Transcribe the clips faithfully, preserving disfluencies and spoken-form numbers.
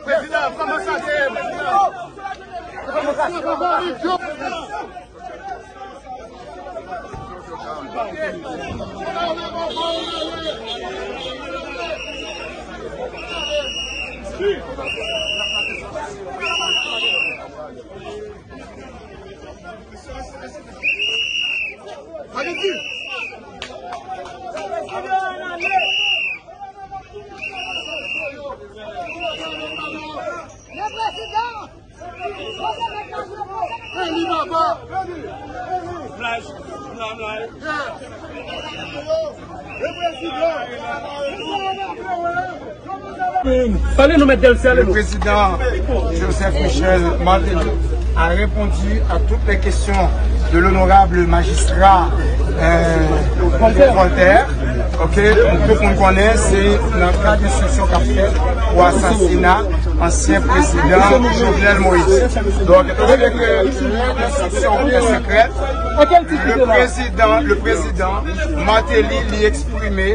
Prezidan, kòman sa te ye, prezidan? Le président. Eli papa. Pale nou, mèt Delcy, ale nou. Le président Joseph Michel Martelly a répondu à toutes les questions de l'honorable magistrat, euh, Voltaire. Ok, tout moun konnen se nan kad enstriksyon k ap fèt pou asasina ansyen prezidan Jovenel Moïse. Donk, etan done ke enstriksyon an sekrè, le président, le président Martelly li eksprime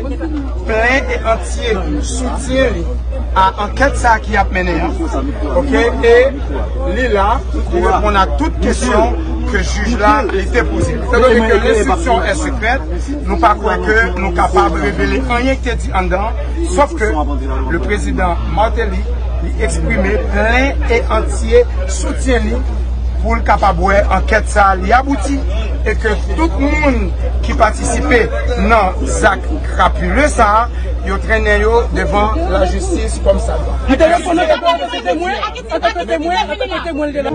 plen e antye soutyen li a ankèt sa a ki ap mennen an. Ok, e li la pou reponn a tout kesyon ke jij la li te poze. Etan done ke enstriksyon an sekrè, nou pa kwè ke nou kapab revele anyen ki te di anndan, sòf ke le président Martelly li eksprime plen e antye soutyen li pou l kapab wè ankèt sa a li abouti e ke tout moun ki patisipe nan zak krapile sa a, yo trennen yo devan lajistis kòm sa dwa. Li te reponn antanke temwen, antanke temwen, antanke temwen, li te la.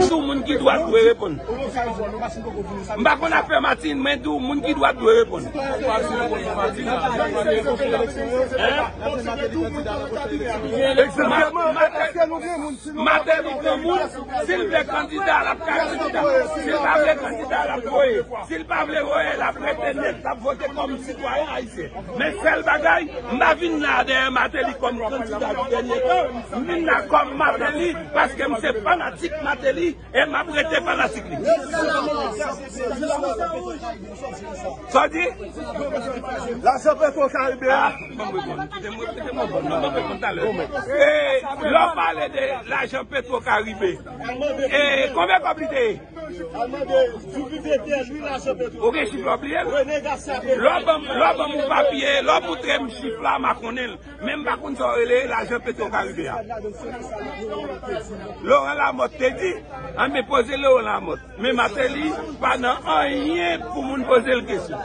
Tout moun ki dwa dwe reponn. M pa konn afè Martine, mwen di w, moun ki dwa dwe reponn. Hein? Ma-, Martelly, Martelly, granmoun, si l vle kandida, l ap ka kandida. Si l pa vle kandida, l ap voye. Si l pa vle voye, l ap rete nèt, l ap vote kòm sitwayen ayisyen. Men sèl bagay, m pa vin la dèyè Martelly kòm kandida di dènye tan. M vin la kòm Martelly, paske m se fanatik Martelly. E m ap rete fanatik li. Sa w di? Lajan Petro Karibe a. Ah, ban m reponn. Kite m, kite m reponn. Ban m reponn talè. E, lè w pale de lajan Petro Karibe, e, konbyen kòb li te ye? Ou gen chif la w bliye l? Lè w ban m, lè w ban m yon papye, lè w montre m chif la, m a konnen l. Men m pa konn sa w rele lajan Petro Karibe a. Laurent Lamothe te di, anben poze Laurent Lamothe. Men Martelly pa nan anyen pou moun poze l kesyon.